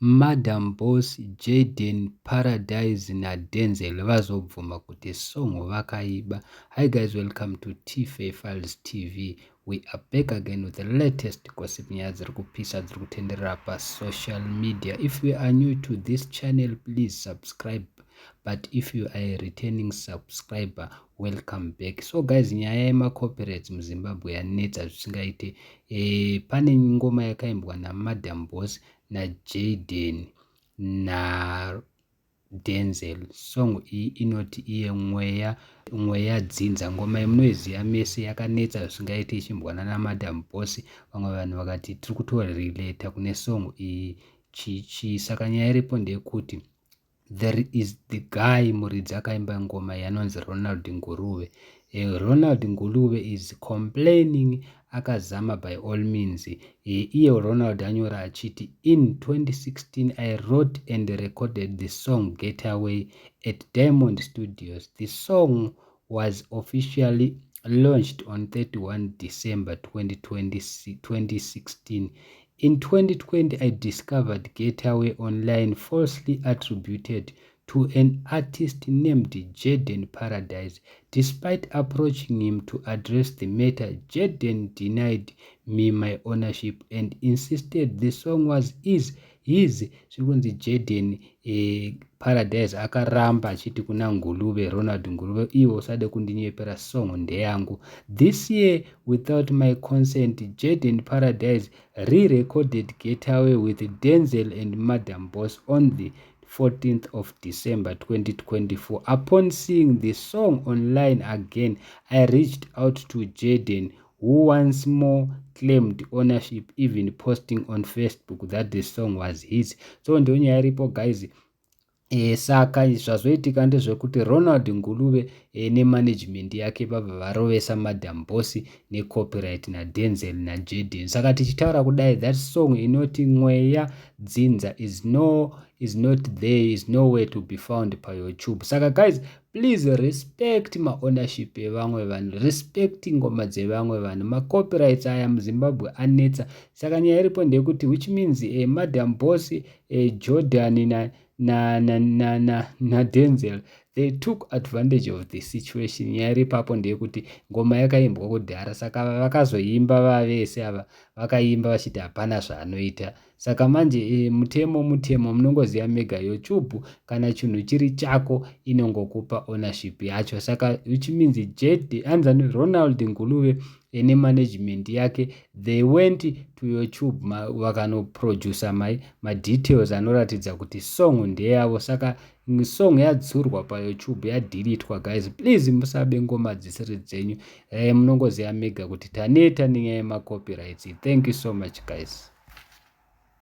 Madam Boss, Jayden Paradise naDenzel vazobvuma kuti song vakaiba. Hi guys, welcome to Tfa Files TV. We are back again with the latest gossip, nyaya dziri kupisa dziri kutenderera pasocial media. If you are new to this channel, please subscribe, but if you are a returning subscriber, welcome back. So guys, nyaya yemacopyrights muZimbabwe yanetsa zvisingaite. Pane ngoma yakaimbwa naMadam Boss naJayden naDenzel. Song iyi inoti iye Mweya Mweya Dzinza. Ngoma yemunoiziva mese, yakanetsa zvisingaite ichimbwana naMadam Boss. Vamwe vanhu vakati tiri kutorelata kune song iyi chichi. Saka nyaya iripo ndeyekuti there is the guy, muridzi akaimba ngoma yanonzi Ronald Nguruve. Ronald Nguluve is complaining, akazama by all means. Iye Ronald anyora achiti, "In 2016 I wrote and recorded the song Getaway at Diamond Studios. The song was officially launched on 31 December 2020, 2016. In 2020 I discovered Getaway online, falsely attributed to an artist named Jaden Paradise. Despite approaching him to address the matter, Jaden denied me my ownership and insisted the song was his." Zviri kunzi Jaden Paradise akaramba achiti kuna Nguluve, Ronald Nguluve, "Iwe usade kundinyepera, song ndeyangu." "This year, without my consent, Jaden Paradise re-recorded Getaway with Denzel and Madam Boss on the 14th of December 2024. Upon seeing the song online again, I reached out to Jaden, who once more claimed ownership, even posting on Facebook that the song was his." So ndonyaya iripo, guys. Saka zvazoitika ndezvekuti Ronald Nguluve nemanagement yake vabva varovesa Madam Boss necopyright naDenzel naJaden. Saka tichitaura kudai, that song inoti Mweya Dzinza is not there, is nowhere to be found paYouTube. Saka guys, please respect maownership evamwe vanhu, respect ngoma dzevamwe vanhu. Macopyrights aya muZimbabwe anetsa. Saka nyaya iripo ndeyekuti, which means Madam Boss, Jordan na Denzel na, they took advantage of the situation. Nyaya iri papo ndeyekuti ngoma yakaimbwa kudhara, saka vakazoimba vavese ava vakaimba vachiti hapana zvaanoita. Saka manje mutemo mutemo, munongoziva mega. YouTube, kana chinhu chiri chako, inongokupa ownership yacho. Saka which means Jed anzani Ronald Nguluve nemanagement yake, they went to YouTube vakanoproduca madetails anoratidza kuti song ndeyavo. Saka song yadzurwa paYouTube, yadhilitwa. Guys, please musabe ngoma dzisiri dzenyu. Munongoziva mega kuti taneta nenyaya yemacopyrights. Thank you so much, guys.